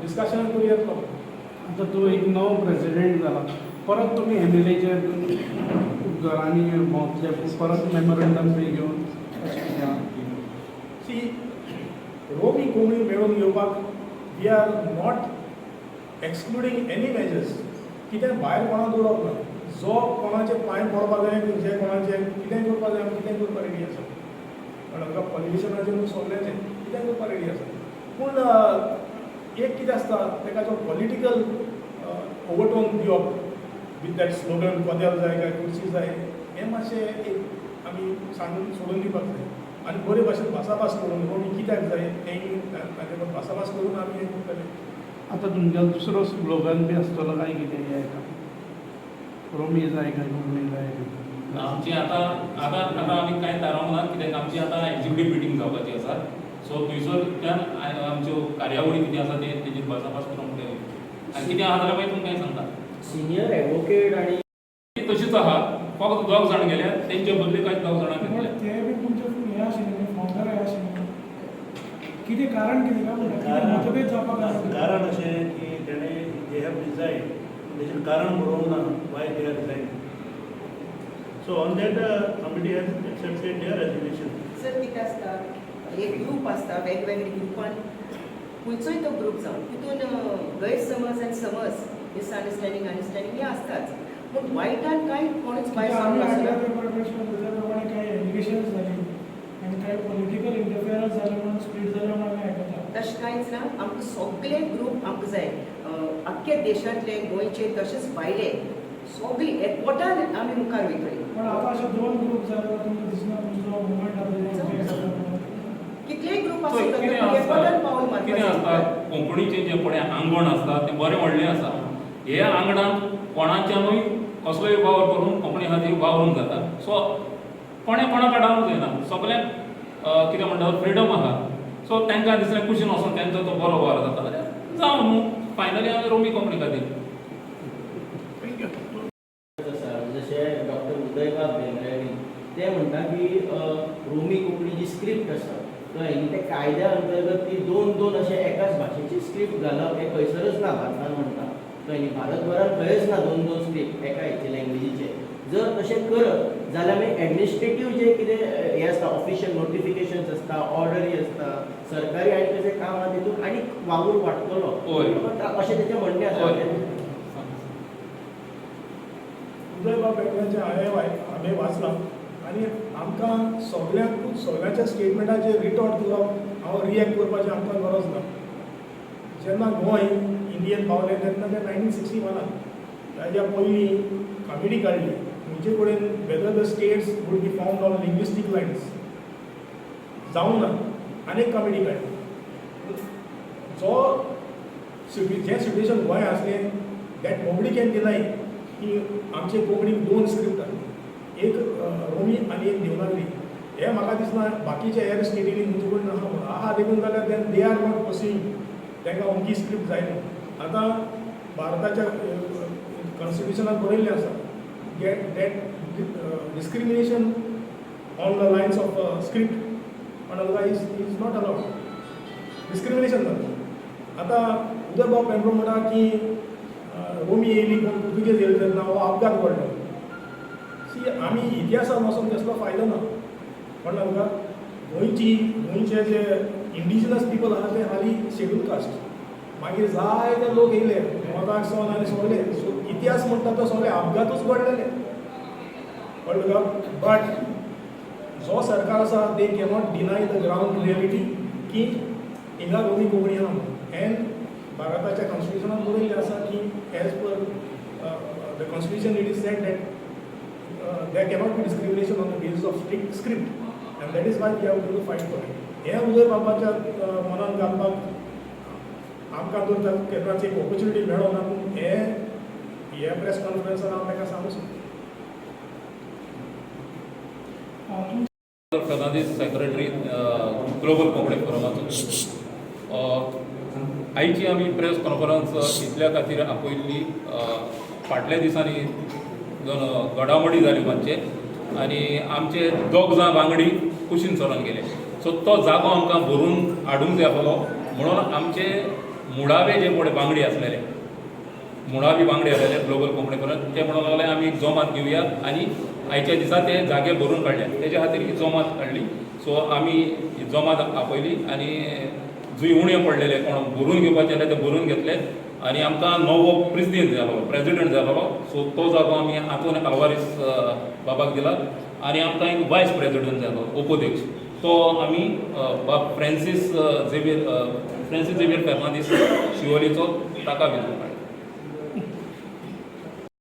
Discussion करून येतलो. आतां तूं एक नवो प्रेसिडेंट जाला, परत तुमी एमएलएच्या घरांनी भोंवतले, परत मेमोरंडम बी घेवन अशें कितें आहा? सी, रोमी कोंकणी मेळोवन घेवपाक we are not excluding any measures. कितें भायर कोणाक दवरप ना. जो कोणाचे पांय पडपा जाय, जे कोणाचे कितें करपा जाय, आमी कितें करपाक रेडी आसा. पण आमकां पॉलिटिशनाचें न्हू, सगळ्यांचें कितें करपाक रेडी आसा. पूण एक कितें आसता, ताका जो पॉलिटिकल ओवरटोन दिवप विथ that slogan, कदेल जाय काय कुर्सी जाय, हें मातशें एक आमी सांगून सोडून दिवपाक जाय आनी बरे भाशेन भासाभास करून रोमी कित्याक जाय तेंय तांचे कडेन भासाभास करून आमी हें करतले. आतां तुमगेलो दुसरो स्लोगन बी आसतलो काय कितें हें हेका, रोमी जाय काय कोंकणी जाय? आमची आतां आतां आतां आमी कांय थारावंक ना, कित्याक आमची आतां एक्झिक्युटीव मिटींग जावपाची आसा. सो थंयसरच्यान आमच्यो कार्यावळी कितें आसा ते तेजेर भासाभास करूंक ते आनी कितें आहा जाल्यार मागीर तुमकां सांगता. सिनियर एडवोकेट आणि ती तशीच आहा, फक्त दोग जाण गेल्या, तेंचे बदले कांय दोग जाणां पण घेतले. ते बी तुमचे हे आशिल्ले, फावंडर हे आशिल्ले, कितें कारण कितें काय म्हणटा, कितें मतभेद जावपाक कारण? कारण अशें की तेणें they have resign, तेजें कारण बरोवंक ना why they are resign. So on that committee has accepted their resignation. Sir, कितें आसता, एक ग्रूप आसता, वेगवेगळे ग्रुपान, खंयचोय तो ग्रूप जावं, तितून गैरसमज आनी समज, मिसअंडरस्टँडींग, अंडरस्टँडींग हें आसताच. पूण वायटान कांय कोणूच भायर आमी सरूंक आयकल्या आसना. त्या प्रमाणे, त्या प्रमाणे काही एलिगेशन्स जाली आनी काही पॉलिटिकल इंटरफियरन्स जालें म्हणून स्प्लीट जालें म्हणून आमी आयकता. तशें कांयच ना. आमकां सगळे ग्रूप आमकां जाय, आख्ख्या देशांतले, गोंयचे तशेंच भायले, सगळे एकवटान आमी मुखार वयतली. पण आतां अशे दोन ग्रूप जाले, तुमकां दिसना तुमचो मुवमेंट आतां? कितलेय ग्रूप पळय, आसूं, कितें एकवटान पावल आसता, कितें मारपाक आसता, जाय. कोंकणीचें जें पळय आंगण आसता तें बरें व्हडलें आसा. हे आंगणांत कोणाच्यानूय कसलोय वावर करून कोंकणी खातीर वावरूंक जाता. सो कोणें कोणाक आडावंक जायना. सगळ्यांक कितें म्हणटा, फ्रिडम आहा. सो तांकां दिसलें कुशीन वचून तेंचो तो बरो वावर जाता जाल्यार जावं न्हू. फायनली आमी रोमी कोंकणी खातीर. Thank you. आसा, जशे डॉक्टर उदयबाब भेंब्रे, ते म्हणटा की रोमी कोंकणी जी स्क्रिप्ट आसा, कळ्ळें न्ही, ते कायद्या अंतर्गत ती दोन दोन अशे एकाच भाशेची स्क्रिप्ट घालप हें खंयसरच ना भारतान म्हणटा, कळ्ळें न्ही. भारतभरान खंयच ना दोन दोन स्क्रिप्ट एका हेचे लँग्वेजीचे. जर तशें करत जाल्यार मागीर एडमिनिस्ट्रेटीव जे कितें हें आसता, ऑफिशियल नोटिफिकेशन्स आसता, ऑर्डरी आसता, सरकारी आनी कशें काम आहा, तितून आनीक वावर वाडटलो अशें तेचें म्हणणें आसा. उदयबाब भेंब्र्याचें हांवें वाचलां आनी आमकां सगल्यांकूच सगळ्यांच्या स्टेटमेंटाचेर रिटॉर्ट करप हांव रिएक्ट करपाचें आमकां गरज ना. जेन्ना गोंय इंडियन पावलें तेन्ना तें 1961नान. ताज्या पयलीं कमिटी काडली खंयचे कडेन whether the states would be formed on linguistic lines. जावंक ना. आनी एक कमिटी काडली. जो जें सिट्युएशन गोंय आसलें, that nobody can deny की आमचे कोंकणीक दोन स्क्रिप्ट आसली, एक रोमी आनी एक देवनागरी. हें म्हाका दिसना बाकीच्या हेर स्टेटींनी तुमचे कडेन आहा म्हणून. आहा देखून जाल्यार then they are not pursuing. तांकां अमकी स्क्रिप्ट जाय न्हू. आतां भारताच्या कॉन्स्टिट्युशनात बरयल्लें आसा get that discrimination on the lines of script on otherwise is not allowed. Discrimination जाता. आतां उदयबाब भेंब्रो म्हणटा की रोमी येयली, कोण पुर्तुगेज येयले तेन्ना हो अपघात घडलो. सी, आमी इतिहासान वचोन तेसलो फायदो ना. कळ्ळें तुका? गोंयचे जे इंडिजिनस पिपल आहा ते हालीं शेड्यूल कास्ट. मागीर जायते लोक येयले नॉर्थाक सावन आनी सगळे. सो इतिहास म्हणटा तो सगळे अपघातूच घडलेले, कळ्ळें तुका? बट जो सरकार आसा, they cannot deny the ground reality की हिंगा रोमी कोंकणी आहा म्हणून. एंड भारताच्या कॉन्स्टिट्युशनान बरयल्लें आसा की as per the constitution it is said that there cannot be discrimination on the basis of strict script, and that is why we have to fight for it. हें उदय बाबाच्या मनान घालपाक आमकां तर केन्नाच एक ऑपॉर्च्युनिटी मेळो ना, पूण हें हे प्रेस कॉन्फरन्सान हांव ताका सांगूं सोदतां. फर्नांडीस, सेक्रेटरी, ग्लोबल कोंकणी फोरमाचो. आयची आमी प्रेस कॉन्फरन्स इतल्या खातीर आपयल्ली, फाटल्या दिसांनी दोन घडामोडी जाल्यो मातशे आनी आमचे दोग जाण वांगडी कुशीन सरोन गेले. सो तो जागो आमकां भरून हाडूंक जाय आसलो म्हणून आमचे मुळावे जे कोण बांगडी आसलेले, मुळावी बांगडी आसलेले ग्लोबल कोंकणी परत, ते म्हणूंक लागले आमी एक जोमात घेवया आनी आयच्या दिसा ते जागे भरून काडले. तेज्या खातीर ही जोमात काडली. सो आमी ही जोमात आपयली आनी जंय उणे पडलेले कोण भरून घेवपाचे जाल्यार ते भरून घेतले आनी आमकां नवो प्रेसिडेंट जालो, प्रेजिडंट जालो. सो तो जागो आमी आंतोन आल्वारीस बाबाक दिला आनी आमकां एक वायस प्रेजिडंट जालो, उपाध्यक्ष, तो आमी बाब Francis Xavier, Francis Xavier Fernandes शिवोलीचो, ताका विंचून काडलो.